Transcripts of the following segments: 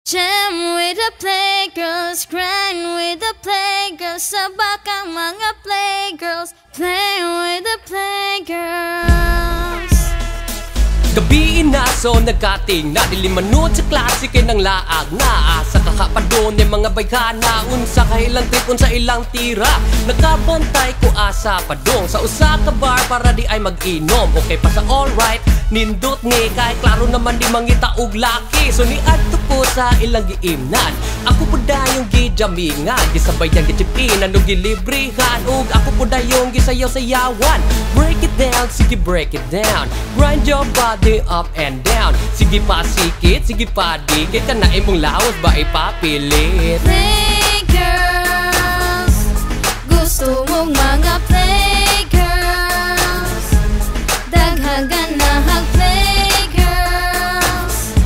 Jam with the playgirls, grind with the playgirls, sabak ang mga playgirls, play with the playgirls. Gabi na, so nagkating na. Dili manood sa klase kay nang laag na. Asa kakapadon ni mga bayhana? Unsa ka ilang trip, unsa ilang tira? Nakabantay ko asa padong sa usa ka bar para di ay mag-inom. Okay pa sa alright, nindot ni kay klaro naman di mangita og laki. So niadto ko sa ilang giimnan. Ako po dayong gijamingan, gisabayan, gichip-in, ano, gilibrihan, ug ako po dayong gisayaw-sayawan. Break it down, sige, break it down. Grind your body up and down. Sige pa sikit, sige pa dikit. Kana imong lawas ba ipapilit? Playgirls, gusto mong mga playgirls, daghang ganahag playgirls,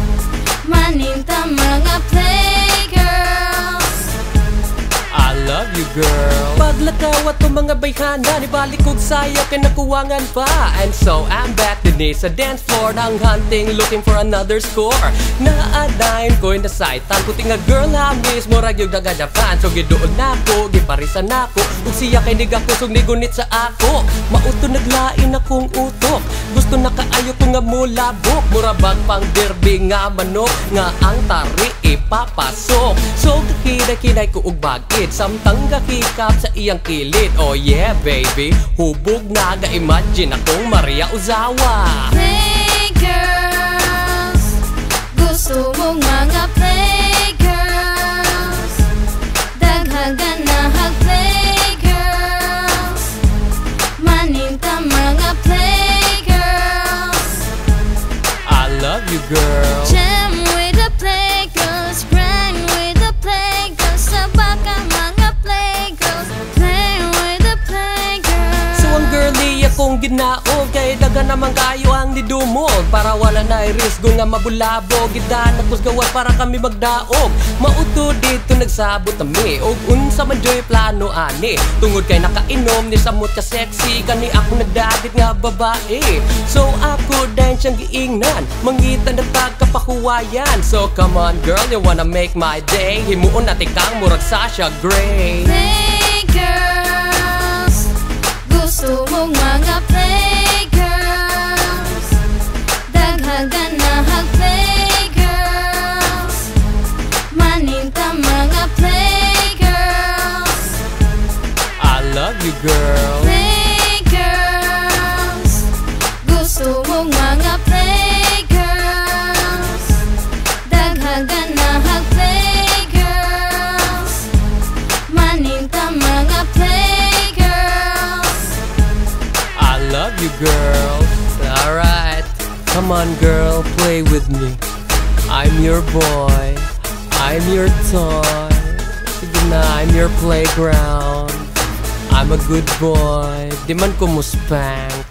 maninta mga playgirls. I love you, girl. Paglakaw ato mga bayhana, nibalik kog sayo kay nakuwangan pa. And so I'm back din sa dance floor nang hunting, looking for another score. Naadayon ko'y nasaitan. Puti nga girl ha mismo Murag yung daga Japan. So giduol na ko, giparisan na ko. Ug siya kay nigakusog, nigunit sa ako. Mauto naglain akong utok. Gusto na kaayo ko nga mulabok. Murabag pang derby nga manok nga ang tari ipapasok. So kakiday-kiday ko og bagid samtang gakikap sa iyang kilid. Oh yeah, baby, hubog na, ga-imagine akong Maria Ozawa. Playgirls, gusto mong mga playgirls, daghang ganahag playgirls, maninta mga playgirls. I love you, girl. Jam with the playgirls, grind with the playgirls, sabak ang mga playgirls, play with the playgirls. So ang girly akong ginaog kay daga naman kayo ang nidumog. Para wala na risgo nga mabulabog, gidan ako gawas para kami magdaog. Mauto dito nagsabot kami og unsa man joy plano ani. Tungod kay nakainom ni samot ka sexy kani ako nagdagit nga babae. So ako din siyang giingnan, mangita na tagkapahuwayan. So come on, girl, you wanna make my day? Himuon na kang murag Sasha Grey. Playgirls, gusto mong mga playgirls, daghang ganahag playgirls, maninta mga playgirls. I love you, girl. Playgirls, gusto mong mga playgirls, daghang ganahag playgirls, maninta mga playgirls. I love you, girl. Alright. Come on, girl, play with me. I'm your boy. I'm your toy. Sige na, I'm your playground. I'm a good boy. Di man ko mo spank.